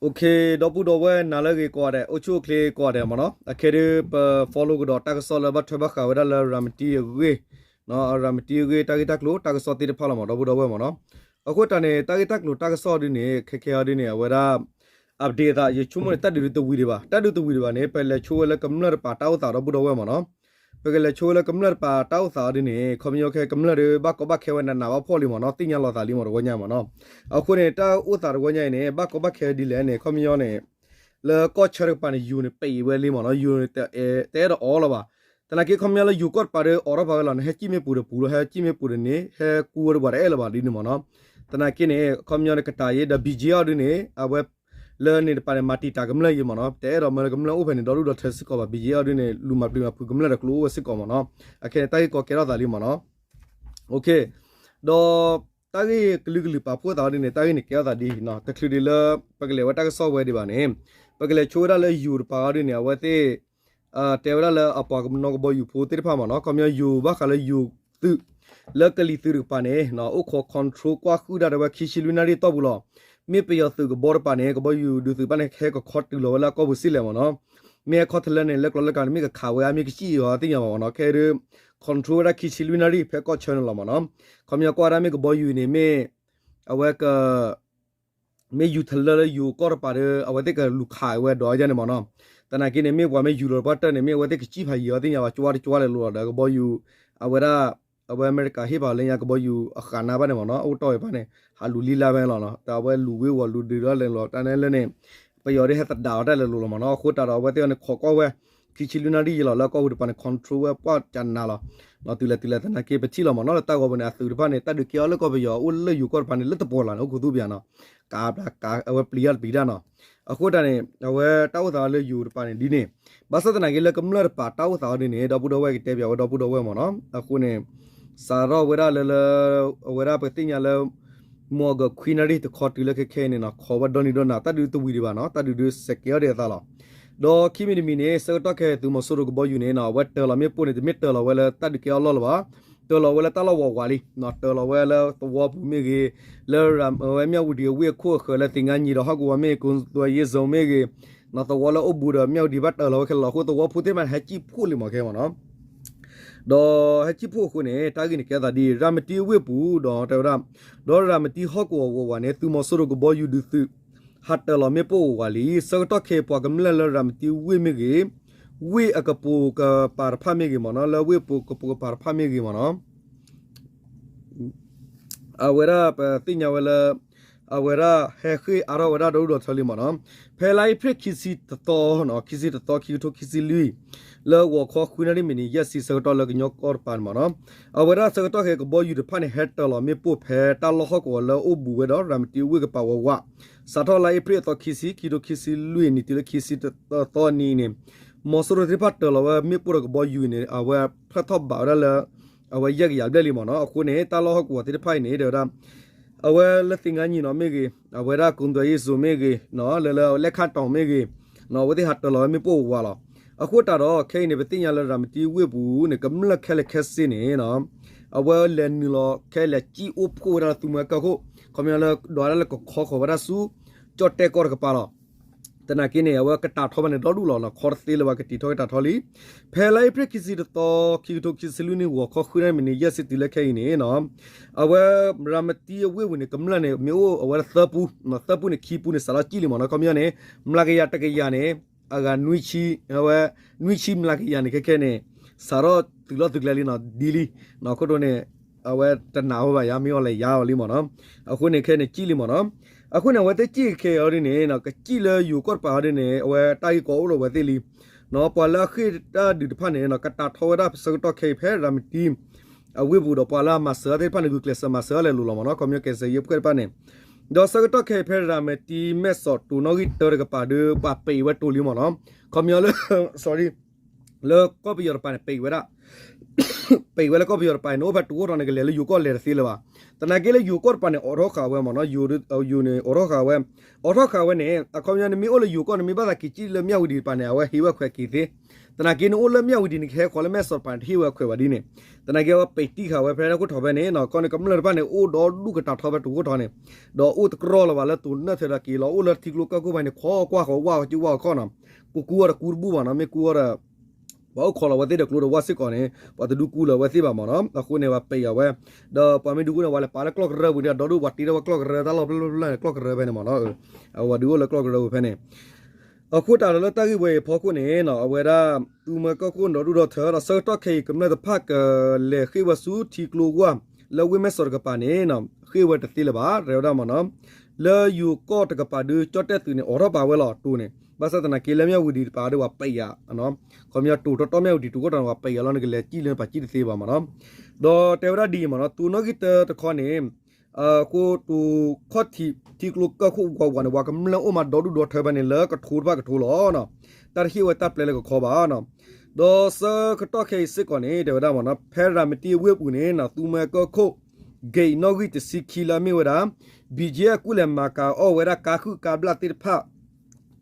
ဒီပုၢ်ဒီဝဲၢ်နၤလၢအဂ့ၤကိးဂၤဒဲး အိၣ်ဆူၣ်အိၣ်ချ့ကိးဂၤဒဲးမ့ၢ်နီၤ, အခဲဒုး ပ follow ကဒီးတၢ်ကစီၣ်လၢဘၣ်ထွဲဘၣ်ဃးဝဲဒၣ်လၢ ရၤမတံအဂ့ၢ်, ရၤမတံအဂ့ၢ် တၢ်ဂ့ၢ်တၢ်ကျိၤ တၢ်ကစီၣ်သ့ၣ်တဖၣ်လီၤမ့ၢ် ဒီပုၢ်ဒီဝဲၢ်မ့ၢ်နီၤ. အဃိတၢ်န့ၣ် တၢ်ဂ့ၢ်တၢ်ကျိၤတၢ်ကစီၣ်ဒ်န့ၣ် ခဲခဲအံၤဒ်န့ၣ် အဝဲဒၣ် update အသး ယဆိကမိၣ်န့ၣ် တၢ်ဒုးဒုးတဝံၤဒံးဘၣ်, တၢ်ဒုးတဝံၤဒံးဘၣ်န့ၣ် ပလဲၤဆိဝဲလၢကမျၢၢ်တပၤတၢ်အိၣ်သး ဒီပုၢ်ဒီဝဲၢ်မ့ၢ်နီၤ. ပကလဲၤဆိဝဲလၢကမျၢၢ်တပၤတၢ်အိၣ်သးအီၤဒ်န့ၣ် ခီပညီခဲကမျၢၢ်ဒီး ဘၣ်ကီဘၣ်ခဲဝဲနးနးဘၣ်ဖှီၣ်လံမ့ၢ်နီၤ, သ့ၣ်ညါလီၤသးလံမ့ၢ်တဝီညါမ့ၢ်နီၤ. အဃိန့ၣ် တၢ်အိၣ်သးတဝီညါအံၤန့ၣ် ဘၣ်ကီဘၣ်ခဲဒ်လဲၣ်န့ၣ် ခီပညီန့ၣ် လၢကီၢ်ဆၢတကပၤန့ၣ် ယိၤန့ၣ် ပံးဝဲလံမ့ၢ်နီၤ, ယိၤန့ၣ် တအဲၣ်ဒိးအီၣ်လၢၤဘၣ်. သနာ်က့ခီပညီလၢယိၤကီၢ်တပၤဒီး အိးထီၣ်ဖးဝဲလီၤန့ၣ် ဟဲစံၣ်မ့ၢ်ပူၤဒီးပူၤလီၤ, ဟဲစံၣ်မ့ၢ်ပူၤဒီးန့ၣ် ဟဲကူဝဲတပှၤတအဲၣ်လၢၤဘၣ်ဒ်န့ၣ်မ့ၢ်နီၤ. သနာ်က့န့ၣ် ခီပညီန့ၣ် ကတၢၢ်ယဲဒီး ဘံၣ်ကၠ့အီၤဒ်န့ၣ် အဝဲ လၢန့ၣ်တပၤန့ၣ် မၤတံာ်တာ်ကမျၢၢ်ယဲမ့ၢ်နီၤ, တအဲၣ်ဒိးမၢလၢကမျၢၢ်အိၣ်ဖဲန့ၣ် ဒီဒူၣ်ဒီထၢစ့ၢ်ကီးဘၣ်, ဘံၣ်ကၠ့အီၤဒ်န့ၣ် လူၤမၤပျံၤမၤဖုးကမျၢၢ်ဒီးကျိၤအိၣ်ဝဲစ့ၢ်ကီးမ့ၢ်နီၤ. အခဲန့ၣ် တၢ်ဂ့ၢ်ကီကဲထီၣ်သးလံမ့ၢ်နီၤ. ဒီး တၢ်ဂ့ၢ်ကလုာ်ကလုာ်ပာ်ဖှိၣ်သးအီၤဒ်န့ၣ် တၢ်ဂ့ၢ်န့ၣ်ကဲထီၣ်သးဒ်အံၤနီၤ, တချုးဒံးလၢ ပကလဲၤဝဲတၢ်ကစီၣ်ဝဲဒံးဘၣ်န့ၣ် ပကလဲၤဆိဝဲဒၣ်လၢယိၤတပၤအီၤဒ်န့ၣ် အဝဲသ့ၣ် တဲဝဲဒၣ်လၢအပှၤကညီကဘီယူၤဖိသ့ၣ်တဖၣ်မ့ၢ်နီၤ, ခီပညီယိၤဘၣ်ဃးလၢယိၤသုး လၢကလံၤသုးတကပၤန့ၣ် အိၣ်ခိး control ကွၢ်ဃုာ်ဒၣ်တဲဝဲခံဆံလွံၢ်နၣ်ရံၣ်အတီၢ်ပူၤလီၤ. မ့ၢ်ပယီၤသုးကဘီတပၤန့ၣ် ကဘီယူၤဒုးသုးတဖၣ်န့ၣ် ဟဲကခီတုၤလီၤဝဲလၢအကီၢ်ပူၤစ့ၢ်လဲၣ်မ့ၢ်နီၤ. မ့ၢ်ဟဲခီတလၢန့ၣ် လၢကျီလၢကျါန့ၣ် မ့ၢ်ကခးဝဲဧါ မ့ၢ်ကစံၣ်အီၤသ့ၣ်ညါဘၣ်မ့ၢ်နီၤ, ခဲဒုး control ဝဲဒၣ်ခံဆံလွံၢ်နၣ်ရံၣ် ဖဲကီၢ်ဆၢန့ၣ်လီၤမ့ၢ်နီၤ. ခီပညီကွၢ်ဝဲဒၣ်မ့ၢ်ကဘီယူၤအံၤန့ၣ် မ့ၢ် အဝဲက မ့ၢ်ယူၤတလၢလၢယိၤကီၢ်တပၤဒီး အဝဲသ့ၣ်ကလူၤခးဝဲဒီးယဲန့ၣ်မ့ၢ်နီၤ. သနာ်က့န့ၣ် မ့ၢ်ပှၤမ့ၢ်ယူၤလီၤတပှၢ်တၢၢ်န့ၣ် မ့ၢ်အဝဲသ့ၣ်ကစံၣ်ဖးယံၤအီၤသ့ၣ်ညါဘၣ် ကၠွါတကၠွါလဲၤလိၤလီၤဒီးကဘီယူၤ အဝဲဒၣ် အဝဲအမဲရကၤဟ့ၣ်ပာ်လၢညါ ကဘီယူၤအဃးနါဘၣ်န့ၣ်မ့ၢ်နီၤ, အိၣ်တီၢ်ဝဲဖၣ်န့ၣ် ဟးလူၤလံလါဝဲလီၤနီၤ. တၢ်အဝဲလူၤဝ့ၤဝီၤလူၤဒုးဒီးလဲၤလိၤ တၢ်န့ၣ်လၢန့ၣ် ပယီၤဒ်ဟဲသဒၣ်အီၤတၢ်လဲၤလိၤလီၤမ့ၢ်နီၤ. အဃိတၢ်ဒီးအဝဲသ့ၣ်အီၤန့ၣ် ခိးကွၢ်ဝဲ ခံဆံလွံၢ်နၣ်ရံၣ်ယဲလီၤ လၢကီၢ်ပူၤတပၤန့ၣ် control ဝဲပှၢ်ကနၤလီၤ. တုၤလဲၤတုၤလဲၤသနာ်က့ပထံၣ်လီၤမ့ၢ်နီၤ လၢတၢ်ဂီၤပူၤန့ၣ် အသုးတဖၣ်န့ၣ် တၢ်ဒုးကဲအီၤလၢကီၢ်ပယီၤ အိၣ်လၢယိၤကီၢ်တပၤန့ၣ် လၢတပှီၤလၢ်န့ၣ် အိၣ်ခိးသူပယီၤနီၤ ကးဘျးကး အဝဲပျံၤတၢ်တပျံၤတၢ်နီၤ. အဃိတၢ်န့ၣ် အဝဲတၢ်အိၣ်သးလၢယိၤတပၤန့ၣ်ဒ်န့ၣ် ဘၣ်ဆၣ်သနာ်က့လၢကမျၢၢ်တပၤတၢ်အိၣ်သးအီၤဒ်န့ၣ် ဒီပုၢ်ဒီဝဲၢ်ကတဲပၠးဝဲဒီပုၢ်ဒီဝဲၢ်မ့ၢ်နီၤ. အဃိန့ၣ် စးထီၣ်ဝဲဒၣ်လၢလၢ အဝဲဒၣ်ပသ့ၣ်ညါလၢ မွၤကခွံနၣ်ရံၣ်တခီတုၤလၢခဲခဲအံၤန့ၣ်နီၤ ခိးဝဲဒီနံၤဒီနၤ တၢ်ဒုးတဝံၤဒံးဘၣ်နီၤ တၢ်ဒုးဒုးစဲးကဲအီၤဒံးအသးလီၤ. ဒီးခံမံၤတမံၤန့ၣ် ဆၢကတီၢ်ခဲအံၤ သုးမီၤစိရိၤကဘီယူၤန့ၣ်နီၤ အဝဲတၢၤလီၤမ့ၣ်ပိၢ်န့ၣ် တမ့ၢ်တၢၤလီၤဝဲလၢတၢ်ဒုးကဲအီၤလီၢ်လၢၤဘၣ်, တၢၤလီၤဝဲလၢတၢ်လီၢ်ဝးဝးလံ, တၢၤလီၤဝဲလၢသဝီပူၤမ့ၢ်ဂ့ၤ, လၢအဝဲမၠၣ်ဝတံၤအဝ့ၢ်အခိၣ်အဃၢၤလၢသ့ၣ်ငါနံၤဒီးဟီၣ်ကဝီၤမ့ၢ်ဂ့ၤ ကုန်းသွယ်ရေးဇုန်မ့ၢ်ဂ့ၤ, သဝီလၢအိၣ်ဘူးဒီးမၠၣ်ဝတံၤဘၣ်တၢၤလီၤဝဲခဲလၢာ်လီၤ. အဃိသဝီဖိသ့ၣ်တဖၣ်န့ၣ် ဟဲစံၣ်ဖှိၣ်လံမ့ၢ်ခဲမ့ၢ်နီၤ ဒီးဟဲစံၣ်ဖှိၣ်အဃိန့ၣ် တၢ်ဂ့ၢ်န့ၣ်ကဲအသးဒ်အံၤ ရၤမတံဝ့ၢ်ပူၤဒီးတဲဝဲဒၣ်, ဒီးရၤမတံဟီၣ်ကဝီၤဝးဝးန့ၣ် သုးမီၤစိရိၤကဘီယူၤဒုးသုး ဟးတၢၤလီၤမ့ၣ်ပိၢ်ဝးဝးလံ. ဆၢကတီၢ်ခဲအံၤပှၤကမျၢၢ်လၢရၤမတံဝ့ၢ်မ့ၢ်ဂ့ၤ, ဝ့ၢ်အကပိာ်ကပၤတဖၣ်မ့ၢ်ဂ့ၤမ့ၢ်နီၤ, လၢဝ့ၢ်ပူၤကပိာ်ကပၤတဖၣ်မ့ၢ်ဂ့ၤမ့ၢ်နီၤ အဝဲဒၣ်ပသ့ၣ်ညါဝဲလၢ အဝဲဒၣ်ဟဲဃ့ၢ်အါထီၣ်ဝဲဒၣ်ဒီဒူၣ်ဒီထၢလံမ့ၢ်နီၤ. ဖဲလါအ့ဖြ့ၣ်ခံဆံတသီ, ခံဆံတသီ ခံကထိခံဆံလွံၢ် လၢဂီၤခီဃုနၣ်ရံၣ်မံးနံးယဲၢ်ဆံဆၢကတီၢ်လၢကညီကီၢ်တပၤန့ၣ်မ့ၢ်နီၤ, အဝဲဒၣ်ဆၢကတီၢ်ခဲအံၤကဘီယူၤတဖၣ်န့ၣ် ဟဲတၢၤလီၤမ့ၣ်ပိၢ်ဖဲတၢ်လီၢ်ဟီၣ်ကဝီၤလၢအိၣ်ဘူးဝဲဒီးရၤမတံဝ့ၢ်ကပၤဝးဝး, စးထီၣ်လါအ့ဖြ့ၣ်အသီခံဆံ ခံကထိခံဆံလွံၢ်နံၣ်တုၤလၢခံဆံတသီအနံၤန့ၣ်, မီၤစိရိၤသ့ၣ်တဖၣ်တၢၤလီၤဝဲမ့ၣ်ပိၢ်ဒီးကဘီယူၤအံၤန့ၣ် အဝဲဖျၢၣ်ထီၣ်ဘးဝဲဒၣ်လၢ အဝဲယဲၢ်ကယၤဘျဲၣ်လံမ့ၢ်နီၤ. အဃိန့ၣ် တၢ်လီၢ်ဟီၣ်ကဝီၤသ့ၣ်တဖၣ်အံၤန့ၣ် တဲဝဲဒၣ် အဝဲလၢသ့ၣ်ငါနံၤနီၤမ့ၢ်ဂ့ၤ, အဝဲဒၣ် ကုန်းသွယ်ရေးဇုန် မ့ၢ်ဂ့ၤ, လၢလၢလဲၣ်ခၣ်တီၤမ့ၢ်ဂ့ၤ, အဝဲသ့ၣ်ဟးတၢၤလီၤဝဲမ့ၣ်ပိၢ်ဝးဝးလီၤ. အဃိတၢ်ဒီး ခဲအံၤန့ၣ် ပသ့ၣ်ညါလၢရၤမတံဝ့ၢ်ပူၤန့ၣ် ကမျၢၢ်ခဲလၢာ်ခဲဆ့န့ၣ် အဝဲလဲၤနုာ်လီၤခဲလၢာ်စံၣ်အိၣ်ဖှိၣ်ဝဲဒၣ်လၢသုးမုၢ်ဟဲကၢၢ်ခိၣ်, ခီပညီလၢဒွးဒၣ်လၢကခီဃီၤဝဲဒၣ်ဆူ ကၠီၣ်တဲၣ်ကီၢ်တကပၤလီၤ. သနာ်က့န့ၣ် အဝဲကတၢ်ထီဘၣ်န့ၣ်ဒီဒူၣ်လီၤနီၤ, ခီတသ့လၢၤဘၣ် ကတံာ်ထီၣ်ကတၢ်ထီလံ. ဖဲလါအ့ဖြ့ၣ်ခံဆံတသီ ခံကထိခံဆံလွံၢ်နံၣ် ဂီၤခီဃုနၣ်ရံၣ်မံးနံးယဲၢ်ဆံတုၤလၢခဲအံၤန့ၣ် အဝဲရၤမတံအဝ့ၢ်ပူၤန့ၣ် ကမျၢၢ်န့ၣ် မ့ၢ်အိၣ်အဝဲဒၣ်သၢပူ, သၢပူန့ၣ် ခံပူန့ၣ် စးထီၣ်စံၣ်လံမ့ၢ်နီၤ. ခီပညီန့ၣ် မျးကယၤတကယၤန့ၣ် အဂၤနွံဆံ, အဝဲ နွံဆံမျးကယၤန့ၣ် ခဲခဲန့ၣ် စးထီၣ်တုၤလီၤသုးကျဲလံနီၤ, ဒ်လံ. အခိၣ်တိန့ၣ် အဝဲတနာ်ဝဲဘၣ်ယါ မ့ၢ်အီၤလဲၤယါအီၤလံမ့ၢ်နီၤ. အဃိန့ၣ် ခဲန့ၣ်စံၣ်လံမ့ၢ်နီၤ. အဃိန့ၣ် အဝဲသ့ၣ်စံၣ်ခဲအံၤဒ်န့ၣ် ကစံၣ်လၢယိၤကီၢ်တပၤအီၤဒ်န့ၣ် အဝဲတၢ်ဂ့ၢ်ကီအိၣ်လၢအဝဲသ့ၣ်လံ. ပှၤလၢအဃ့ၢ်တၢ်ဒုးတဖၣ်န့ၣ် ကတၢ်ထီဝဲဒၣ်ဆၢကတီၢ်ခဲအံၤဖဲရၤမတံ အဝ့ၢ်ပူၤဒီးပှၤလၢအမၤစၢၤအီၤသ့ၣ်တဖၣ်န့ၣ် ဂုာ်ကျဲးစၢးမၤစၢၤအီၤလဲၤလိၤလီၤမ့ၢ်နီၤ, ခီပညီကဲစၢယဲၢ်ဖှဲၣ်တဖၣ်န့ၣ်. ဒီးဆၢကတီၢ်ခဲအံၤဖဲရၤမတံမဲၢ်စီးတိၤနီၣ်ဂံၢ်တၢတကပၤဒီး ပှၤပံးဝဲတိၤလံမ့ၢ်နီၤ, ခီပညီလၢ sorry လၢကီၢ်ပယီၤတပၤန့ၣ် ပံးဝဲဒၣ် ပံးဝဲလၢကီၢ်ပယီၤတပၤန့ၣ် နအိၣ်ဖဲတဝီတီၤန့ၣ် ကလဲၤလၢယိၤကီၢ်လဲၤတသ့လၢၤဘၣ်. သနာ်က့လၢယိၤကီၢ်တပၤန့ၣ် အိးထီၣ်ဃာ်ဝဲမ့ၢ်နီၤ, ယိၤန့ၣ် အိးထီၣ်ဃာ်ဝဲ, အိးထီၣ်ဃာ်ဝဲန့ၣ် အခီပညီန့ၣ် မ့ၢ်အိၣ်လၢယိၤကီၢ်န့ၣ် မ့ၢ်ဘၣ်သးက့ၤစံၣ်လၢမၠၣ်ဝတံၤတပၤန့ၣ် အဝဲဟ့ၣ်ဝဲခွဲးက့ၤသ့, သနာ်က့န့ၣ်အိၣ်လၢမၠၣ်ဝံၤဒံးန့ၣ် ကဟဲဃီၤလၢမဲၢ်စီၤတပၤန့ၣ် တဟ့ၣ်ဝဲအခွဲးဘၣ်ဒ်န့ၣ်, သနာ်က့အဝဲပံးတံၢ်ဃာ်ဝဲဖဲခိၣ်ထီၣ်ဖဲန့ၣ် ခီန့ၣ် ကမျၢၢ်တဖၣ်န့ၣ် အိၣ်ဒီဒူၣ်ကတၢ်ထီဖဲတခိၣ်ထီၣ်န့ၣ်, ဒီးအိၣ်တကြီလၢၤဘၣ်လၢ တိၤနၢၣ်ထၢဒီးက့ၤလီၤအိၣ်လၢထံကျိကၢၢ်ခိၣ်ဖဲန့ၣ် ခီကွၢ်ဃီၤဝၣ်ဃီၤက့ဝၣ်ဃီၤခီနီၤ, ကကူအီၤဒီးကူတဘူၣ်ဘၣ်နီၤ, မ့ၢ်ကူအီၤဒီး ပှၤအိၣ်ခိးလီၤဝဲသ့ၣ်ဒီးကျိဒီးဝၣ်စ့ၢ်ကီးန့ၣ် ပှၤတဒုကူလၢၤဝဲသ့ၣ်ဘၣ်မ့ၢ်နီၤ, အဃိန့ၣ် ပှၤပံးအဝဲ, ဒီးပှၤမ့ၢ်ဒုကူန့ၣ် ပှၤလဲၤပာ်လၢကျီၢ်ကရၢပူၤန့ၣ် ဒီဒူၣ်ပှၤတ့ထီၣ်ဝဲကျီၢ်ကရၢတၢ်လီၢ်ဖျၢၣ်ဖျၢၣ်န့ၣ် ကျီၢ်ကရၢဖဲန့ၣ်မ့ၢ်နီၤ, အဝဲဒုးအိၣ်လၢကျီၢ်ကရၢပူၤဖဲန့ၣ် အဃိတၢ်ဒီးလၢတၢ်ဂ့ၢ်ဝဲအံၤအဖီခိၣ်န့ၣ် အဝဲဒၣ် သူမွဲကီၢ်ခိၣ်ဒီဒူၣ်ဒီထၢ ဒီးဆၢကတီၢ်ခဲအံၤ ကမျၢၢ်တဖၣ်ကလဲၤဃ့ၢ်ဝဲဆူထံကျိဝၣ် လၢဝ့ၢ်မဲၢ်စီးတကပၤန့ၣ် ဃ့ၢ်ဝဲတသ့လၢၤဘၣ် တဲဝဲဒၣ်မ့ၢ်နီၤ, လၢယိၤကီၢ်တကပၤဒုး ကၠီၣ်တဲၣ်သုးန့ၣ် အိးထီၣ်ပာ်ဝဲလီၤတိၤန့ၣ် ဘၣ်ဆၣ်သနာ်က့လၢမၠၣ်ဝံၤဒံးတပၤဒီးပှၤပံးယၤ ခီပညီတိၤတီတီမၠၣ်ဝံၤဒံးတိၤခိၣ်တီန့ၣ် ပှၤပံးယၤလီၤန့ၣ် ကလဲၤစံၣ်လၢပှၤစံၣ်တသ့ဘၣ်မ့ၢ်နီၤ, ဒီးတဲဝဲဒၣ်ဒ်အံၤမ့ၢ်နီၤ, တိၤနီၣ်ဂံၢ်တၢတခီန့ၣ် အဃိတိၤခီၣ်ထံး ထံကျိကၢၢ်ခိၣ်ဝးဝးန့ၣ် ပှၤကမျၢၢ်အိၣ်မးဒီဒူၣ်ဒီထၢဖဲန့ၣ် လၢကထိတဖၣ်ကထိလီၤနီၤ, တၢ်တဟ့ၣ်ဝဲတၢ်ပျဲလၢကခီဘၣ်နီၤ, ဒီးဆၢကတီၢ်ခဲအံၤစ့ၢ်ကီးန့ၣ် တဲဝဲဒၣ်မ့ၢ်နီၤ ဖဲရၤမတံအဝ့ၢ်ပူၤန့ၣ် သူမွဲကီၢ်ခိၣ် ဂိတ်နီၣ်ဂံၢ်တဆံခံလၢအမ့ၢ်ဝဲဒၣ် ဘံၣ်ကၠံၣ်အဲၣ် ကူၣ်လဲၤမၤကၤအီၣ်ဝဲဒၣ်ကါဃုာ်ကါဘျၣ်သ့ၣ်တဖၣ်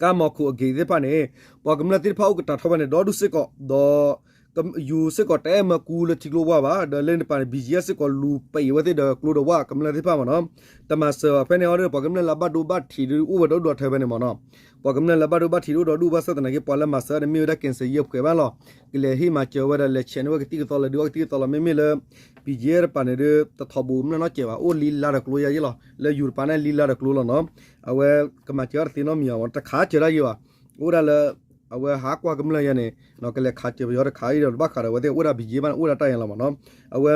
ကါမီၤခိၣ်အဂ့ၢ်သ့ၣ်တဖၣ်န့ၣ် ပှၤကမျၢၢ်သ့ၣ်တဖၣ်အိၣ်ကတၢ်ထီၣ်ဖဲန့ၣ် ဒီဒူၣ်စ့ၢ်ကီး ဒီး ယူၤစ့ၢ်ကီးတအဲၣ်မၢကူလၢထံကျိဝၢ်ဘၣ် ဒီးလၢန့ၣ်တပၤန့ၣ် ဘံၣ်ကၠံၣ်အဲၣ် စ့ၢ်ကီးလူၤပံးဝဲသ့ၣ်ဒီးကျိဒီးဝၣ်ကမျၢၢ်သ့ၣ်တဖၣ်မ့ၢ်နီၤ, တမၤစၢၤဘၣ်ဖဲန့ၣ်အီၤဒီး ပှၤကမျၢၢ်လၢအဘၣ်ဒိဘၣ်ထံးဒုးအိၣ်ဝဲဒီဒူၣ်ဒီထၢဖဲန့ၣ်မ့ၢ်နီၤ, ပှၤကမျၢၢ်လၢအဘၣ်ဒိဘၣ်ထံးဒုးအိၣ်ဒီဒူၣ်ဘၣ်ဆၣ်သနာ်က့ ပှၤလၢမၤစၢၤန့ၣ်မ့ၢ်ဝဲဒၣ် ကဲစၢယဲၢ်ဖှဲးဘၣ်လီၤ, ကလဲၤဟ့ၣ်မၤစၢၤဝဲဒီး လဲၤဆဲးန့ၢ်ဝဲကသံၣ်ကသီလၢဒုးအီၣ်ကသံၣ်ကသီလီၤ မ့မ့ၢ်လၢ ဘံၣ်ကၠံၣ်အဲၣ် တပၤန့ၣ်ဒုး တထီဘိးကမျၢၢ်နီတစဲးဘၣ် အိၣ်လံလါဒီးကျိယဲၢ်လီၤ လၢယူၤတပၤန့ၣ်လံလါဒီးကျိလီၤနီၤ, အဝဲကမၤစၢၤအီၤတသ့နီတမံၤဘၣ် တခးစၢၤတၢ်ယဲၢ်ဘၣ်, အိၣ်ဒၣ်လၢ အဝဲဟးကွၢ်ကမျၢၢ်ယဲၢ်န့ၣ် ကလဲၤခးစၢၤပယီၤတခးအံၤဒီးဘၣ်ဃးဒီးအဝဲသ့ၣ်အိၣ်ဒၣ်ဘံၣ်ကၠံၣ်အဲၣ်ဘၣ်န့ၣ် အိၣ်ဒၣ်တၢ်ယဲၢ်လီၤမ့ၢ်နီၤ, အဝဲ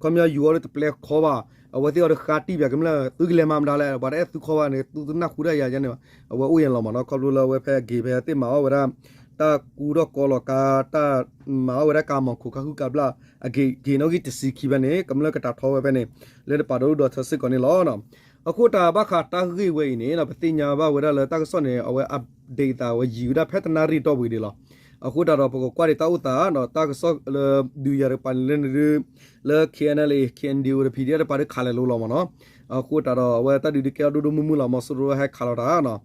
ခီပညီယူၤအီၤဒီးတပျဲခီဘၣ်, အဝဲသ့ၣ်အီၤဒီးဃါတံၢ်ပၠးကမျၢၢ် သုကလဲၤမၤမတၤလဲၣ် ပှၤတအဲၣ်သုခီဘၣ်န့ၣ် သုတနၢ်ဟူတၢ်ယၤယဲၢ်န့ၣ်, အဝဲအိၣ်ယဲၢ်လီၤမ့ၢ်နီၤ ခီဖျိလၢအဝဲဖဲအဂ့ၤဖဲသ့ၣ်မၤအီၣ်ဝဲဒၣ် တၢ်ကူထီၣ်ကီလီၤကါ တၢ်မၤအီၣ်ဝဲဒၣ်ကါမီၤခိၣ်ကါဃုာ်ကါဘျၣ် အဂ့ၢ် ဂ့ၢ်နီၣ်ဂံၢ်တဆံခံဖဲန့ၣ် ကမျၢၢ်ကတၢ်ထီဝဲဖဲန့ၣ် လၢတပၤဒီဒူၣ်ဒီထၢစ့ၢ်ကီးန့ၣ်လီၤ. အဃိတၢ်ဘၣ်ဃးတၢ်ဂ့ၢ်ဝဲအံၤန့ၣ် ပသ့ၣ်ညါဘၣ်ဝဲဒၣ်လၢတၢ်ကစီၣ်န့ၣ် အဝဲ update သးဝဲယံာ်ဝဲဒၣ်ဖဲတနၣ်ရံၣ်တီၢ်ပူၤဒံးလီၤ. အဃိတၢ်ဒီးပကကွၢ်ဒံးတၢ်အိၣ်သးဒီးတၢ်ကစီၣ်လၢဒုးယၤတကပၤန့ၣ်လၢန့ၣ်ဒုး လၢ KNLA KNDO ဒီး PDF တပၤဒုးခးလဲၤလိၤလီၤမ့ၢ်နီၤ. အဃိတၢ်ဒီးအဝဲတၢ်ဒုးဒုးကဲထီၣ်ဒိၣ်ဒိၣ်မုၢ်မုၢ်လီၤ မီၤစိရိၤဟဲခးလီၤတၢ်နီၤ.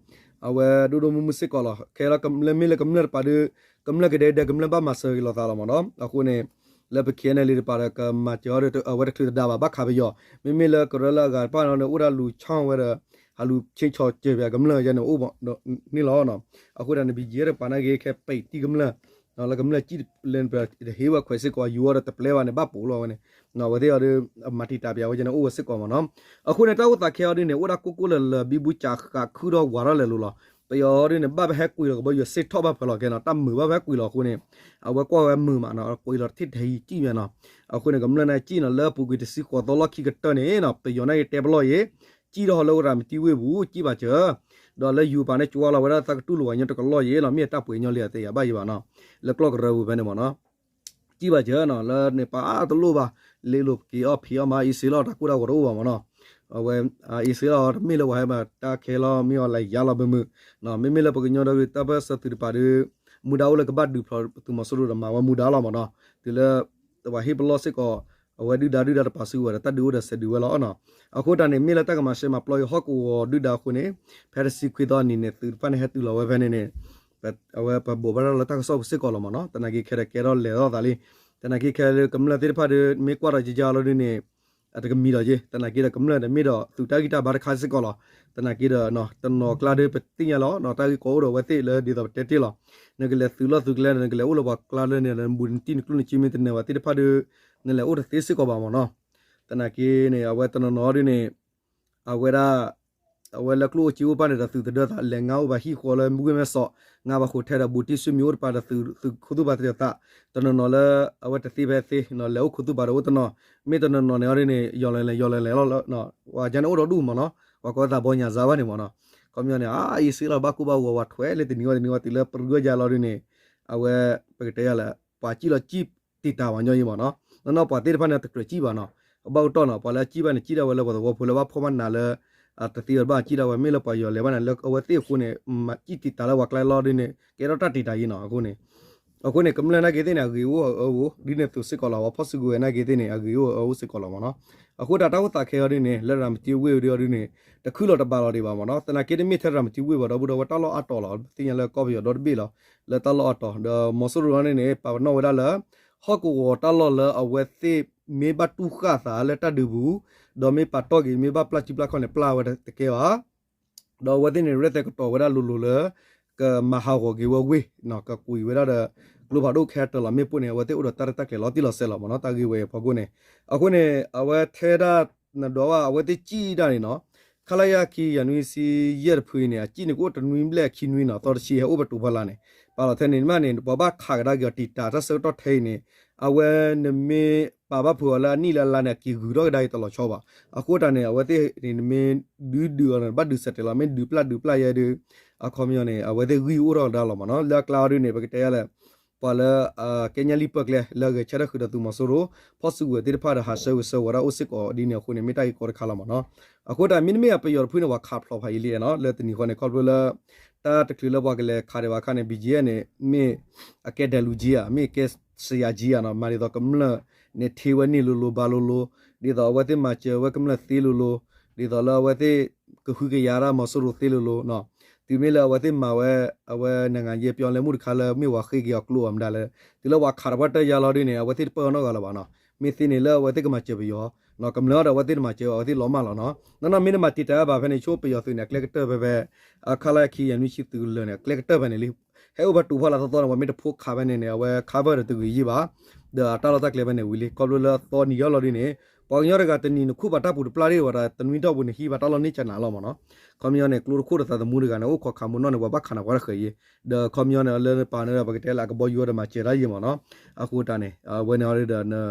အဝဲဒိၣ်ဒိၣ်မုၢ်မုၢ်စ့ၢ်ကီးလီၤ. ခဲလၢာ်လၢမ့ၢ်လၢကမျၢၢ်တပၤဒုး ကမျၢၢ်ကဒဲကဒဲ ကမျၢၢ်ဘၣ်မၤစၢၤက့ၤလိာ်သးလီၤမ့ၢ်နီၤ. အဃိန့ၣ် လၢပ KNLA တပၤဒီး ကမၤစၢၤအီၤဒီး အဝဲတချုးတဒါဘၣ် ဘၣ်ခးပယီၤ. မ့မ့ၢ်လၢကရၢလၢအဂၤတဖၣ်န့ၣ် အိၣ်ဒၣ်လူၤဆီၣ်ဝဲဒီး ဟးလူၤဆ့ဆီၣ်စၢၤပှၤကမျၢၢ်ယဲန့ၣ် အိၣ်န့ၣ်လီၤ. အဃိတၢ်န့ၣ် ဘံၣ်ယဲတပၤနာ်က့ ခဲပံးတံၢ်ကမျၢၢ် လၢကမျၢၢ်စံၣ်လၢတဟ့ၣ်ဝဲခွဲးစ့ၢ်ကီး ယူၤအီၤဒီးတပျဲဘၣ်န့ၣ် ဘၣ်ပိာ်လီၤဝဲန့ၣ် အဝဲသ့ၣ်အီၤဒီး မၤတံာ်တာ်ပၠးဝဲယဲန့ၣ် အိၣ်ဝဲစ့ၢ်ကီးမ့ၢ်နီၤ. အဃိန့ၣ် တၢ်အိၣ်သးခဲအီၤဒ်န့ၣ် အိၣ်ဒၣ်ကိၢ်ကိၢ်လၢၤလၢၤ ဘံဘူစးဃးခုၣ်ထီၣ်ဝးထီၣ်လဲၤလိၤလီၤ. ပယီၤဒ်န့ၣ် ဘၣ်ပဟဲကွံာ်လီၤကဘီယူၤစ့ၢ်ထီၣ်ဘၣ်ဖဲလီၤကဲနီၤ တၢ်မုာ်ဘၣ်ပဟဲကွံာ်လီၤအဃိန့ၣ် အဝဲကွၢ်ဝဲမုာ်မးနီၤ ကွံာ်လီၤတထံၣ်တဟံးစံၣ်မ့ၢ်နီၤ. အဃိန့ၣ် ကမျၢၢ်န့ၣ်စံၣ်နီၤ လၢအပူၤကွံာ်တဆံဃိးသီလီၢ်ခံကတၢၢ်န့ၣ်နီၤ ပယီၤနာ်က့တဲပလီၢ်ယဲ စံၣ်ထီၣ်လၢဝဲရၤမတံဝ့ၢ်ပူၤ စံၣ်ဘၣ်စၢၤ ဒီးလၢယူၤပၤန့ၣ် ကၠွလီၤဝဲဒၣ်သးကတူၢ်လိာ်ဝဲညီတကလီၢ်ယဲလီၤ မ့ၢ်တၢ်ပှ့ၤညီလံအသ့ယၤဘၣ်ယံၤဘၣ်နီၤ လၢကျီၢ်ကရၢပူၤဖဲန့ၣ်မ့ၢ်နီၤ စံၣ်ဘၣ်စၢၤနီၤ လၢန့ၣ်ပာ်အါတလိၣ်ဘၣ် လ့လိာ်က့ၤအီၣ်ဖံးအီၣ်မၤအ့စ့လီၤ တၢ်ကိၢ်တၢ်ဂီၤတအိၣ်ဘၣ်မ့ၢ်နီၤ အဝဲ အ့စ့လီၤ တမ့ၢ်လၢပှၤဟဲဘၣ်တၢ်ခဲလီၤ မ့ၢ်အီၤလဲၤယါလီၤဘၢမုာ် မ့မ့ၢ်လၢပကညီဒီးတၢ်ပၢၢ်ဆၢသုးတပၤဒီး မူဒါအိၣ်လၢကဘၣ်ဒုးဖျိးသုးမီၤစိရိၤဒီးမၤဝဲမူဒါလီၤမ့ၢ်နီၤ တုၤလၢ ပှၤဟ့ၣ်ပလီၢ်စ့ၢ်ကီး အဝဲဒုၣ်ဒါဒုၣ်ဒါတပၤစုကဝဲၤဒီး တၢ်ဒုးအိၣ်ဒီးစဲးဒုးဝဲလီၤနီၤ. အဃိတၢ်န့ၣ် မ့ၢ်လၢတၢ်ကမၤရှဲမၤပျီယဟီၣ်ကဝီၤဒုၣ်ဒါအဃိန့ၣ် ဖဲတဆံခွံသီအနံၤန့ၣ် သုးတဖၣ်န့ၣ်ဟဲတုၤလီၤဝဲဖဲန့ၣ်န့ၣ် အဝဲပဘိးဘၣ်တၢ်လၢတၢ်ကစီၣ်ပူၤစ့ၢ်ကီးလီၤမ့ၢ်နီၤ. သနာ်က့ခဲဒီးကဲထီၣ်လဲၤထီၣ်သးလံ. သနာ်က့ခဲလၢကမျၢၢ်သ့ၣ်တဖၣ်ဒီး မ့ၢ်ကွၢ်ဒီးယယါလီၤဒုးန့ၣ် အတကမံၤဒီးက့ သနာ်က့ဒီးကမျၢၢ်ဒီးမ့ၢ်ဒီးသုးတၢ်ဂံၢ်တၢ်ဘါတခါစ့ၢ်ကီးလီၤ. သနာ်က့ဒီး တနီၤကျါဒီးပသ့ၣ်ညါလီၤ တၢ်ဂ့ၢ်ကီအိၣ်ဒီးအဝဲသ့ၣ်လၢဒ်သိးပတဲတ့ၢ်လီၤ. နကလဲၤသုးလီၢ်သုးကျဲဒီး နကလဲၤအိၣ်လၢပှၤကျါလၢန့ၣ် နဘူးနတံၢ်နကျိၣ်နစ့မ့ၢ်တနၢၤဘၣ်သ့ၣ်တဖၣ်ဒီး နလဲၤအိၣ်တသ့စ့ၢ်ကီးဘၣ်မ့ၢ်နီၤ. သနာ်က့န့ၣ် အဝဲတနီၤနီၤဒုးန့ၣ် အဝဲဒၣ် အဝဲလၢကျိၣ်အိၣ်စ့အိၣ်တဖၣ်န့ၣ်ဒီးသုးတဒၢသး လဲၤငါအိၣ်ဘၣ်ဟံၣ်ဃီလၢမုၢ်ကွ့ၢ်မဲၢ်စီး ငါဘၣ်ဃိးထဲဒီးဘူးတံၢ်ဆူမံၤအိၣ်တပၤဒီးသုးခိၣ်သူၣ်ပၤတဒၢသး တနီၤနီၤလၢ အဝဲတသ့ဖဲသ့ လဲၤအိၣ်ခိးသူၣ်ပၤဒီးအိၣ်တနီၤ မ့ၢ်တနီၤနီၤန့ၣ်အီၤဒ်န့ၣ် ယီၤလဲၤလဲၤယီၤလဲၤလဲၤလီၤလၢ ပှၤကန့ၣ်အိၣ်ဒီးဒူၣ်မ့ၢ်နီၤ ပှၤကိးသးဘီညါစါဘၣ်န့ၣ်မ့ၢ်နီၤ ခီပညီန့ၣ် အအံၤစ့လီၤဘၣ်ကိၢ်ဘၣ်ဂီၤဝဲထွဲလၢတနံၤဝဲတနံၤဝဲတုၤလၢပရူဝဲယါလီၤဒ်န့ၣ် အဝဲ ပကတဲယၤလၢ ပှၤစံၣ်လီၤစံၣ်တံာ်တာ်ဝဲညီယံၤမ့ၢ်နီၤ နီၢ်နီၢ်ပှၤသ့ၣ်တဖၣ်န့ၣ် တကြၢးစံၣ်ဘၣ်နီၤ ဘၣ်ကတီၢ်နီၤ ပှၤလၢအစံၣ်ဘၣ်န့ၣ် စံၣ်ဒၣ်ဝဲလၢပှၤသဝီဖိလၢဘၣ်ဖှီၣ်ဘၣ်နးလၢ တသ့ဝဲဘၣ်စံၣ်ဒၣ်ဝဲ မ့ၢ်လၢပှၤယီၤလဲၤဘၣ်န့ၣ် လၢအဝဲသ့ၣ်အဃိန့ၣ် စံၣ်တံာ်တာ်လၢပှၤကျါလီၤဒ်န့ၣ် ကဲထီၣ်တၢ်တံာ်တာ်ယံၤနီၤ အဃိန့ၣ် အဃိန့ၣ် ကမျၢၢ်နာ်က့သ့ၣ်န့ၣ် အဂ့ၤအိၣ်အအၢအိၣ် ဒ်န့ၣ်အသိးစ့ၢ်ကီးလီၤ. ပှၤဖီၣ်စုကဝဲၤနာ်က့သ့ၣ်န့ၣ် အဂ့ၤအိၣ်အအၢအိၣ်စ့ၢ်ကီးလီၤမ့ၢ်နီၤ. အဃိတၢ်တၢ်အိၣ်သးခဲအံၤဒ်န့ၣ် လၢရၤမတံဝ့ၢ်ဒ်အံၤဒ်န့ၣ် တခုလီၤတဘးလီၤဒံးဘၣ်မ့ၢ်နီၤ. သနာ်က့တမ့ၢ်ထဲရၤမတံဝ့ၢ်ဘၣ် ဒီပုၢ်ဒီဝဲၢ် တၢ်လီၢ်အါတီၤလီၤ. ပသ့ၣ်ညါလၢကီၢ်ပယီၤဒီတဘ့ၣ်လီၤ လၢတၢ်လီၢ်အါတီၤ ဒီးမီၤစိရိၤန့ၣ်န့ၣ် ပာ်ပနီၣ်ဝဲဒၣ်လၢ ဟီၣ်ကဝီၤတၢ်လီၢ်လၢအဝဲသ့ၣ်မ့ၢ်ဘၣ်တူၢ်ဃာ်သးလၢတၢ်ဒုးပူၤ ဒီးမ့ၢ်ပာ်တီၢ်က့ၤ မ့ၢ်ဘၣ်ပျၢ်စုပျၢ်ခီၣ်န့ၣ် ပျၢ်ဝဲတကဲဘၣ် ဒီးအဝဲသ့ၣ်န့ၣ် ရဲၣ်သဲကတီၤဝဲဒၣ်လိၤလိၤလၢ ကမၤဟးဂီၤက့ၤဝဲဝ့ၢ် ကကွံာ်ဝဲဒၣ်ဒီး ကျိဖးဒိၣ်ခဲတၢၤလီၤ မ့ၣ်ပိၢ်န့ၣ် အဝဲသ့ၣ်အိၣ်ဒီးတၢ်ရဲၣ်တၢ်ကျဲၤလီၤတံၢ်လီၤဆဲးလီၤမ့ၢ်နီၤ တၢ်ဂ့ၢ်ဝဲအံၤအဖီခိၣ်န့ၣ်. အဃိန့ၣ် အဝဲထဲဒၣ် နဒိးဘၣ် အဝဲသ့ၣ်စံၣ်ဒၣ်န့ၣ်နီၤ ခလရ ခံကယၤနွံဆံယဲၢ်တဖုအံၤန့ၣ် အစံၣ်န့ၣ်ကအိၣ်တနွံဘျဲၣ်ခံနွံနီၤ သီတဆံဟဲအိၣ်ပတူၤဖီလာ်န့ၣ် ပာ်လီၤထဲန့ၣ်မးန့ၣ် ပှၤဘၣ်ခးကဒါက့ၤအီၤတံာ်တာ်တၢ်ဆၢကတီၢ်ထဲအံၤန့ၣ် အဝဲနမ့ၢ်ပာ်ဘၣ်ဖုးအီၤလၢအနံၣ်လၢအလါန့ၣ် အက့ၤဂုၤထီၣ်ကဒါက့ၤတလီၤဆီဘၣ်. အဃိတၢ်န့ၣ် အဝဲသ့ၣ်န့ၣ် နမ့ၢ်ဒုးဒုးအီၤန့ၣ် ဘၣ်ဒုးစဲးတဲာ်လီၤ မ့ၢ်ဒုးပျၢ်ဒုးပျၢ်ယဲဒုး အခီပညီန့ၣ် အဝဲသ့ၣ်ဂံၢ်အိၣ်ထီၣ်ကဒါလီၤမ့ၢ်နီၤ. လၢအကျါအီၤဒ်န့ၣ် ပကတဲယါလဲၣ် ပှၤလၢ ကဲညါလံပၢၢ်ကျဲ လၢအဂဲၤဆၢထၢၣ်ဃုာ်ဒီးသုးမီၤစိရိၤ ဖီၣ်စုကဝဲၤသ့ၣ်တဖၣ်ဒီးဟးဆှၢဂုာ်ဆှၢဝဲဒၣ်အိၣ်စ့ၢ်ကီးဒ်န့ၣ်အဃိန့ၣ် မ့ၢ်တၢ်ဂ့ၢ်ကီတခါလီၤမ့ၢ်နီၤ. အဃိတၢ်မ့တမ့ၢ်အပယီၤတဖုန့ၣ် ပှၤခးဖျိးဖးယံာ်လံနီၤ လၢတနံၤဃီန့ၣ် ခီဖျိလၢ တၢ်တချုးလၢပှၤကလဲၤခးဒံးဘၣ်အခါန့ၣ် ဘံၣ်ကၠံအၣ်န့ၣ် မ့ၢ်အကဲဒဲးလူၤကၠံဧါ မ့ၢ်ကဲစယၤကၠံဧါနီၤ မၤဒ်သိးကမျၢၢ်န့ၣ် ထ့ဝဲန့ၢ်လိၤလိၤဘါလိၤလိၤ ဒ်သိးအဝဲသ့ၣ်မၤစၢၤဝဲကမျၢၢ်သ့လိၤလိၤ ဒ်သိးလၢအဝဲသ့ၣ်ကဟုကယာ်ဒၣ်မီၤစိရိၤသ့လိၤလိၤနီၤ. တုၤမ့ၢ်လၢအဝဲသ့ၣ်မၤဝဲ အဝဲ နိုင်ငံရေးပြောင်းလဲမှု တခါလၢမ့ၢ်ပှၤဃ့က့ၤအီၤကျိအီၤမတၤလဲၣ် တုၤလၢပှၤခးတပှၢ်တၢၢ်ယါလီၤဒ်န့ၣ် အဝဲသ့ၣ်တပၢၢ်အီၤနီတဂၤလၢၤဘၣ်နီၤ. မ့ၢ်သ့န့ၣ်လၢအဝဲသ့ၣ်ကမၤစၢၤပယီၤ ကမျၢၢ်ဒီးအဝဲသ့ၣ်တမၤစၢၤအီၤ အဝဲသ့ၣ်လီၤမၢ်လီၤနီၤ. နီၢ်နီၢ်မ့ၢ်နမၤတံာ်တာ်ဘၣ်ဖဲန့ၣ် ဆိပယီၤသုးန့ၣ် အကျဲကတၢၢ်ဖဲဖဲ ခလရ ခံကယၤနွံဆံသုးကလၢၤန့ၣ် အကျဲကတၢၢ်ဖဲန့ၣ်လံ. ဟဲအိၣ်ဖဲတူၤဖီလာ်သီသီန့ၣ် ပှၤမ့ၢ်တဖိခးဖဲန့ၣ်န့ၣ် အဝဲ cover ဒီးတဂ့ၤယံၣ်ဘၣ် ဒီးတၢ်လီၢ်တၢ်ကျဲဖဲန့ၣ်ဝံၤလံ. ခီဖျိလၢအသီနံၤယီၢ်လီၤဒ်န့ၣ် ပှၤကညီတဂၤတနံၤနခူၣ်ပာ်တၢ်ပူၤတပျၢ်ဒံးဝဲဒၣ် တနွံတီၢ်ပူၤန့ၣ် ဟံးဘၣ်တၢ်လီၢ်န့ၢ်ကနးလီၤမ့ၢ်နီၤ. ခီပညီန့ၣ် ကျိတခိၣ်တသးသမူတဂၤန့ၣ် အိၣ်ခိးခးမူနီၢ်န့ၣ် ပှၤဘၣ်ခးနၤပှၤတဃၢၤယံၤ ဒီးခီပညီန့ၣ် လၢပာ်န့ၣ်ဒီး ပကတဲလၢအကဘီယူၤဒီးမၤစၢၤတၢ်ယံၤမ့ၢ်နီၤ. အဃိတၢ်န့ၣ် အဝဲန့ၣ်အီၤဒီး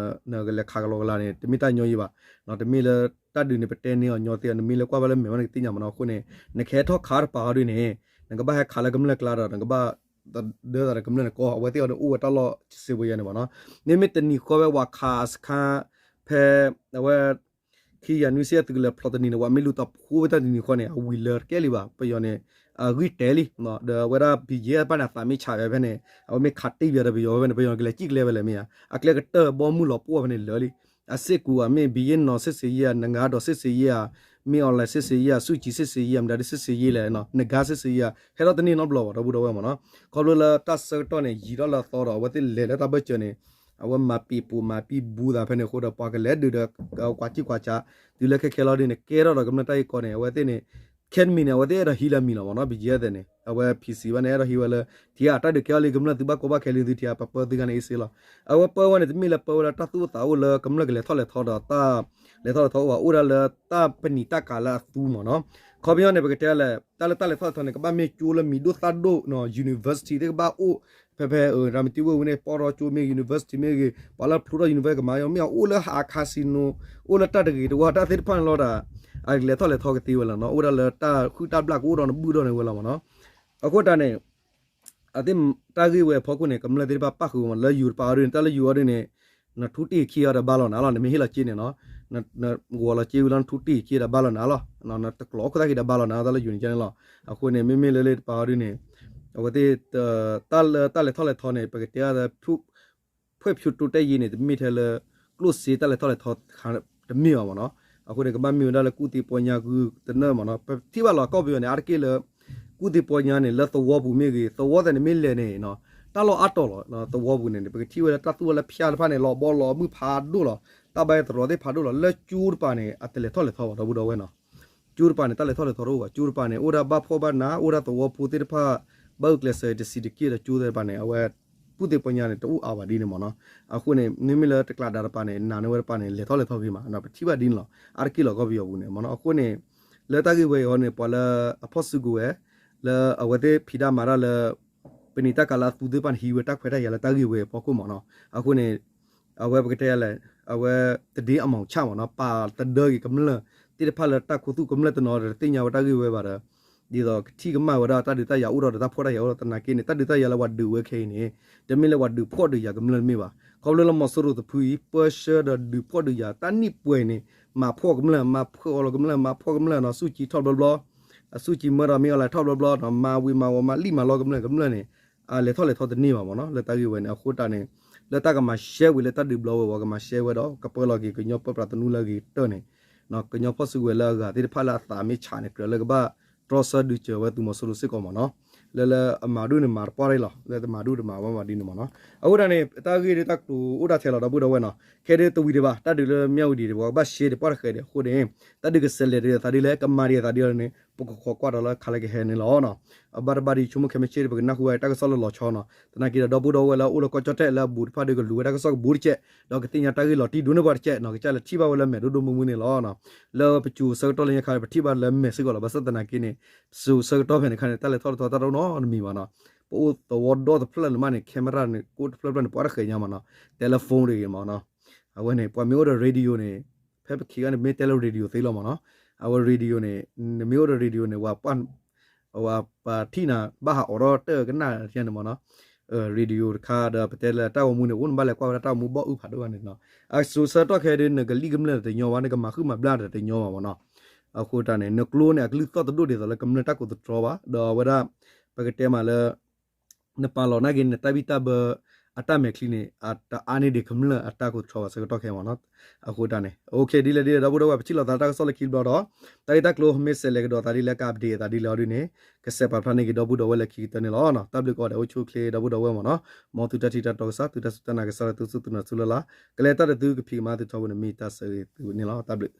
နကလဲၤခးကလီကလီန့ၣ် တမ့ၢ်တၢ်ညီယံၤဘၣ်. တမ့ၢ်လၢတၢ်ဒုးန့ၣ် ပတဲန့ၢ်အီၤညီသ့အီၤ နမ့ၢ်လၢကွၢ်ဘၣ်လၢမဲာ်ဝဲန့ၣ်ကသ့ၣ်ညါမ့ၢ်နီၤ. အဃိန့ၣ် နကဟဲထီၣ်ခးတပၤအီၤဒ်န့ၣ် နကဘၣ်ဟဲခးလၢကမျၢၢ်ကျါဒီး နကဘၣ် ဒၢသးဒီးကမျၢၢ်န့ၣ်ကီ အဝဲသ့ၣ်အီၤဒ်အိၣ်ဝဲတၢ်လီၢ်စံးဘိယဲန့ၣ်မ့ၢ်နီၤ. မ့မ့ၢ်တနံၤဃီဝဲ ဝၤခးအစခါ ဖဲ အဝဲ ခံကယၤနွံဆံသုးကလၢၤဖျိးတနံၤန့ၣ် ဝၤမ့ၢ်လူၤတၢ်ဖိဝဲတၢ်တနံၤဃီန့ၣ် အဝံၤလၢတကဲလံဘၣ် ပယီၤန့ၣ် အဂံၢ်တဲလံ. ဒီးအဝဲဒၣ် ဘံၣ်ကၠံအၣ်တဖၣ်န့ၣ် အသးမ့ၢ်ဆးဖဲဖဲန့ၣ် အဝဲမ့ၢ်ခးတ့ၢ်ပယီၤဒီးပယီၤဖဲန့ၣ် ပယီၤကလဲၤစံၣ်ကျဲဖဲလဲၣ်မ့ၢ်ဧါ အကျဲကတၢၢ်ဘီမုၢ်လီၤပှီၢ်ဖဲန့ၣ်လၢာ်လံ. အစ့ၢ်ကီးဧါ မ့ၢ်ဘံၣ်ယ့ၣ်နီၢ်စစ်ဆင်ရေးဧါ နဂါးဒီးစစ်ဆင်ရေးဧါ မ့ၢ် onlineစစ်ဆင်ရေးဧါ ဆူၣ်ကံစစ်ဆင်ရေးဧါ မတၤဒ် စစ်ဆင်ရေးလဲၣ် နဂါးစစ်ဆင်ရေးဧါ ဟဲထီၣ်တန့ၢ်နီတဘျီဘၣ် ဒီပုၢ်ဒီဝဲၢ်မ့ၢ်နီၤ. ခီဖျိလၢတၢ်ဆၢကတီၢ်န့ၣ် ယံာ်ထီၣ်လၢအသီဒီး အဝဲသ့ၣ်လဲၤလၢတၢ်ဘၢၣ်စၢၤန့ၣ် အဝဲမၤပံာ်ပူၤမၤပံာ်ဘူးသးဖဲန့ၣ်အဃိဒီး ပှၤကလဲၤဒုးဒီး ကွၢ်စံၣ်ကွၢ်စး တုၤလၢခဲခဲလီၤဒ်န့ၣ် ကဲထီၣ်ဒီးကမျၢၢ်တၢ်ဂ့ၢ်ကီန့ၣ် အဝဲသ့ၣ်န့ၣ် ခဲတမံၤန့ၣ် အဝဲသ့ၣ်အဲၣ်ဒိးဟံးလၢအမံၤလီၤမ့ၢ်နီၤ. ဘံၣ်ကၠံအၣ်သဲးန့ၣ် အဝဲ PC ဘၣ်န့ၣ် အဲၣ်ဒိးဟံးဝဲလၢ ထံဂၤတၢ်ဒုးကဲထီၣ်လံ ကမျၢၢ်သုဘၣ်ကီဘၣ်ခဲလံသုထံဂၤ ပပၢသုဂၤန့ၣ်အ့ၣ်စ့လီၤ. အဝဲပၢဝဲန့ၣ် တမ့ၢ်လၢပၢဝဲလၢတၢ်သူၣ်အိၣ်သးအိၣ်လၢကမျၢၢ်ကလဲၤထီၣ်လဲၤထီဒီးတၢ် လဲၤထီၣ်လဲၤထီအိၣ်ဘၣ် အိၣ်ဒၣ်လၢတၢ်ပနံာ်တၢ်ကၤလၢအသူမ့ၢ်နီၤ. ခီပညီန့ၣ် ပကတဲလဲၣ် တၢ်လၢတၢ်လဲၤထီၣ်လဲၤထီန့ၣ် ကဘၣ်မ့ၢ်ကၠိလၢမံၤဒိၣ်သၣ်ဒိၣ် university သ့ၣ်ကဘၣ်အိၣ် ဖဲဖဲ ရၤမတံဝ့ၢ်ဝံၤန့ၣ် ပီၢ်ထီၣ်ကၠိမ့ၢ်ဂ့ၤ university မ့ၢ်ဂ့ၤ ပှၤလၢဖျိထီၣ် university ကမၤ မ့ၢ်အအိၣ်လၢဟး casino အိၣ်လၢတၢ်တဂ့ၤတဝါတၢ်သ့ၣ်တဖၣ်န့ၣ်လီၤတၢ် အကလဲၤထီၣ်လဲၤထီကသ့ဝဲလီၤနီၤ. အိၣ်ဒၣ်လၢတၢ်ဟုၣ်တၢ်ဘျၣ်ကအိၣ်ဒီးနဘုၣ်ဒီးန့ၣ်ဝဲလီၤမ့ၢ်နီၤ. အဃိတၢ်န့ၣ် အသ့ၣ်တၢ်ဂ့ၢ်ဝဲအဖီခိၣ်န့ၣ် ကမျၢၢ်သ့ၣ်တဖၣ်ပၣ်ဃုာ်မ့ၢ် လၢယူၤတပၤအီၤဒ်န့ၣ် တၢ်လၢယူၤအီၤဒ်န့ၣ် နထူတ့ၢ်ခံအီၤဒီးဘါလီၤနၤလီၤ. နမ့ၢ်ဟ့ၣ်လီၤစ့န့ၣ်နီၤ နဂီၤလီၤစ့ဝံၤလီၤ နထူတ့ၢ်ခံဒီးဘါလီၤနၤလီၤ. နတကျိးခိၣ်သၣ်ခံဒီးဘါလီၤနၤ တၢ်လၢယူၤန့ၣ်ကန့ၣ်လီၤ. အဃိန့ၣ် မ့မ့ၢ်လၢလၢတပၤအီၤဒ်န့ၣ် အဝဲသ့ၣ် တၢ်လၢတၢ်လဲၤထီၣ်လဲၤထီန့ၣ် ပကတဲအီၤဒီး ဖဲဖၠူတိတဲယ့န့ၣ် တမ့ၢ်ထဲလၢ ကျိၣ်စ့တၢ်လဲၤထီၣ်လဲၤထီတမ့ၢ်ဘၣ်မ့ၢ်နီၤ. အဃိန့ၣ် ကဘၣ်မ့ၢ်ဝဲဒၣ်လၢကူၣ်သ့ပီညါဂုာ်တနၢ်မ့ၢ်နီၤ. ပထံၣ်ဘၣ်လီၤကီၢ်ပယီၤန့ၣ် အါတက့ၢ်လၢ ကူၣ်သ့ပီညါန့ၣ် လၢသဝီပူၤမ့ၢ်ဂ့ၤ သဝီသဲးန့ၣ်မ့ၢ်လဲၤန့ၣ်နီၤ တၢ်လီၢ်အါတီၤလီၤ. သဝီပူၤန့ၣ် ပကထံၣ်ဝဲဒၣ်တၢ်သူၣ်ဝဲလၢဖၠါတဖၣ်န့ၣ် လီၤဘီလီၤမုၢ်ဖးဒိၣ်လီၤ. တၢ်ဘၣ်သရိာ်သ့ၣ်ဖးဒိၣ်လီၤ. လၢကၠိတပၤန့ၣ် အတလဲၤထီၣ်လဲၤထီဘၣ် ဒီပုၢ်ဒီဝဲၢ်နီၤ. ကၠိတပၤန့ၣ် တၢ်လဲၤထီၣ်လဲၤထီတအိၣ်ဘၣ်. ကၠိတပၤန့ၣ် အိၣ်ဒၣ်ဘၣ်ဖှီၣ်ဘၣ်နး အိၣ်ဒၣ်သဝီဖိသ့ၣ်တဖၣ် ဘၣ်ဂုာ်ကျဲးစၢးတဆံးတက့ၢ်ဒီးကၠိသ့ၣ်တပၤန့ၣ် အဝဲ ကူၣ်သ့ပီညါန့ၣ် တအိၣ်အါဘၣ်ဒ်န့ၣ်မ့ၢ်နီၤ. အဃိန့ၣ် မ့မ့ၢ်လၢတကျးဒါတပၤန့ၣ် နာ်န့ၢ်ဝဲတပၤန့ၣ် လဲၤထီၣ်လဲၤထီဂ့ၤမး ပထံၣ်ဘၣ်ဒ်န့ၣ်လီၤ. အါတက့ၢ်လီၤကီၢ်ပယီၤပူၤန့ၣ်မ့ၢ်နီၤ. အဃိန့ၣ် လၢတၢ်ဂ့ၢ်ဝဲအံၤအီၤန့ၣ် ပှၤလၢအဖီၣ်စုကဝဲၤ လၢအဝဲသ့ၣ်ဖံးတၢ်မၤတၢ်လၢ ပနံာ်တၢ်ကၤလၢအသူသ့ၣ်တဖၣ်န့ၣ် ဟံးဝဲတၢ်ခွဲးတၢ်ယာ်လၢတၢ်ဂ့ၢ်ဝဲအံၤအဖီခိၣ်မ့ၢ်နီၤ. အဃိန့ၣ် အဝဲပကတဲလဲၣ် အဝဲ တဒ့အမောင်ချ မ့ၢ်နီၤ ပာ်တဒၢက့ၤကမျၢၢ်သ့ၣ်တဖၣ်လၢတၢ်ခူသူၣ်ကမျၢၢ်တနီၤဒီးတသ့ၣ်ညါဝဲတၢ်ဂ့ၢ်ဝဲဘၣ်ဒီး ဒ်သိးကထံၣ်ကမၣ်ဝဲဒၣ်တၢ်ဒုးတၢ်ယၤအိၣ်ဒီးတၢ်ဖှီၣ်တၢ်ယာ်အိၣ်ဒီးသနာ်က့န့ၣ် တၢ်ဒုးတၢ်ယၤလၢပှၤဒုးဝဲခဲအံၤန့ၣ် တမ့ၢ်လၢပှၤဒုးဖှီၣ်ဒုးယာ်ကမျၢၢ်တမ့ၢ်ဘၣ်. ခီဖျိလၢမီၤစိရိၤတဖုအံၤ ပၢဆှၢဒီးဒုးဖှီၣ်ဒုးယာ် တၢ်နံၣ်ပှဲၤန့ၣ် မၤဖှီၣ်ကမျၢၢ် မၤဖှီၣ်လီၤကမျၢၢ် မၤဖှီၣ်ကမျၢၢ်နီၤ ဆူၣ်ကံထီၣ်ဘျီဘျီ အဆူၣ်ကံမၢဒီးမ့ၢ်အီၤလဲၤထီၣ်ဘျီဘျီနီၤ မၤဝံၤမၤဝီၤမၤလံၣ်မၤလီကမျၢၢ် ကမျၢၢ်န့ၣ် လဲၤထီၣ်လဲၤထီတန့ၢ်ဘၣ်မ့ၢ်နီၤ လၢတၢ်ဂ့ၢ်ဝဲန့ၣ်. အဃိတၢ်န့ၣ် လၢတၢ်ကမၤရှဲဝံၤလၢတၢ်ဒုးဘျီဝဲ ပှၤကမၤရှဲဝဲဒီး ကပၢလီၤက့ၤကညီပၢပြးသနူလၢအဂ့ၤကတၢၢ်န့ၣ် ကညီဖီၣ်စုကဝဲၤလၢအဂၤသ့ၣ်တဖၣ်လၢအသးမ့ၢ်ဆးန့ၣ် ကြၢးလၢကဘၣ်တြီဆၢဒုးစၢၤဝဲသုးမီၤစိရိၤစ့ၢ်ကီးမ့ၢ်နီၤ. လၢလၢအမၤဒိၣ်န့ၣ်မၤတပှၢ်တၢ်လီၤ လၢတမၤဒိၣ်တမၤဝဲမၤဒ်န့ၣ်မ့ၢ်နီၤ. အဃိတၢ်န့ၣ် တၢ်ဂ့ၢ်ဒ်တၢ်ကတိၤအိၣ်ဒၣ်ထဲလီၤ ဒီပုၢ်ဒီဝဲၢ်နီၤ. ခဲဒ်တဝံၤဒံးဘၣ် တၢ်ဒုးလၢမၠၣ်ဝတံၤဒံး ပှၤကဘၣ်ရှဲဒံးပှၢ်တဃဲးဒံးအဃိန့ၣ် တၢ်ဒုးကဆဲးလဲၤဒံးအသးဒ်လဲၣ် ကမၤဒံးအသးဒ်လဲၣ်န့ၣ် ပကခိးကွၢ်ဒီးလၢခါလၢကဟဲန့ၣ်လီၤ. အဘၣ်တဘၣ်ဒီး ယဆိကမိၣ်ခဲမုၢ်ဆ့ၣ် ပကနၢ်ဟူဝဲတၢ်ကစီၣ်လၢလီၤဆီနီၤ. သနာ်က့ဒီး ဒီပုၢ်ဒီဝဲၢ်လၢအအိၣ်လၢကီၢ်ကၠီၣ်တဲၣ်လၢအဘူးတဖၣ်ဒီး ကလူၤဝဲတၢ်ကစီၣ်ကဘူးတကဲး ဒီးကသ့ၣ်ညါတၢ်ဂ့ၢ်လီၤတံၢ်ဒိၣ်န့ၢ်ပှၤတကဲးနီၤ ကစၢ်လဲၤထံၣ်ဘၣ်ဝဲလၢမဲာ်ဒိၣ်ဒိၣ်မုၢ်မုၢ်န့ၣ်လီၤ. လၢပစိၤဆၢကတီၢ်လၢညါခါ ပထံၣ်ဘၣ်လၢမဲာ်စ့ၢ်ကီးလီၤ. ဘၣ်ဆၣ်သနာ်က့န့ၣ် စိၤဆၢကတီၢ်ဖဲန့ၣ်ခါန့ၣ် တၢ်လဲၤထီၣ်လဲၤထီတၢ်တအိၣ်နီတမံၤဘၣ်နီၤ. ပအိၣ်သဝီဒီတဖျၢၣ်န့ၣ်မးန့ၣ် camera န့ၣ် ကိၣ်တဖျၢၣ်ဖျၢၣ်န့ၣ် ပှၤတဃဲးညါမ့ၢ်နီၤ. telephone တဂ့ၤမ့ၢ်နီၤ. အဝဲန့ၣ် ပှၤမ့ၢ်အိၣ်ဒီး radio န့ၣ် ဖဲပခံဂၤန့ၣ် မ့ၢ်တဲလၢ radio သ့လီၤမ့ၢ်နီၤ. အဝဲ radio န့ၣ် နမ့ၢ်အိၣ်ဒီး radio န့ၣ် ဝဲ ပှၤထံၣ်နၤ ဘၣ်ဟးအိးထီၣ်တၢ်ကနၣ်ယါန့ၣ်မ့ၢ်နီၤ. radio တခါဒီး ပတဲလၢတၢ်ဂီၤမူန့ၣ် အိၣ်နဘၣ်လဲၤကွၢ်ဝဲဒၣ်တၢ်ဂီၤမူဘီၣ်အုၣ်ဖးဒိၣ်ဘၣ်န့ၣ်နီၤ. အစိၤဆၢကတီၢ်ခဲအံၤဒီး နကလံၣ်ကမျၢၢ်တညီဘၣ် နကမၤဃုာ်မၤဘျါတညီဘၣ်မ့ၢ်နီၤ. အဃိတၢ်န့ၣ် နကျိန့ၣ် အကလုၢ်သီၣ်တဒိၣ်ဒ်သိးလၢကမျၢၢ်တၢ်ကိးသတြီဘၣ် ဒီးအဝဲဒၣ် ပကတဲမးလၢ နပာ်လီၤနာ်က့ၤ နတၢ်ဘံၣ်တၢ်ဘၢအတၢ်မဲာ်ချံန့ၣ် အတအါန့ၢ်ဒံးကမျၢၢ်အတၢ်ကိးသတြီဘၣ်ဆၢကတီၢ်ခဲအံၤမ့ၢ်နီၤ. အဃိတၢ်န့ၣ် okay ဒ်လဲၣ်ဒ်လဲၣ် ဒီပုၢ်ဒီဝဲၢ် ပထံၣ်လိာ်သးတၢ်ကစီၣ်လၢခံတဘျီဒီး တၢ်ဂ့ၢ်တၢ်ကျိၤမ့ၢ်ဆဲးလဲၤကဒီးသးဒ်လဲၣ် က update အသးဒ်လဲၣ်အီၤဒ်န့ၣ် ကဆဲးပာ်ဖျါန့ၢ်က့ၤဒီပုၢ်ဒီဝဲၢ်လၢခံကတၢၢ်န့ၣ်လီၤ. တၢ်ဘျုးကိးဂၤဒဲး အိၣ်ဆူၣ်အိၣ်ချ့ဒီပုၢ်ဒီဝဲၢ်မ့ၢ်နီၤ. မ်သုတၢ်ထံၣ်တၢ်တီကစၢ် သုတၢ်စူၢ်တၢ်နာ်ကစၢ်လၢသုစူၢ်သုနာ်ဆူလၢ်လၢ် ကလဲၤတၢ်ဒီးသုကဖံးကမၤသုထီဘိန့ၣ် မ့ၢ်တၢ်ဆၢဂ့ၤသုန့ၣ်လီၤ. တၢ်ဘျုး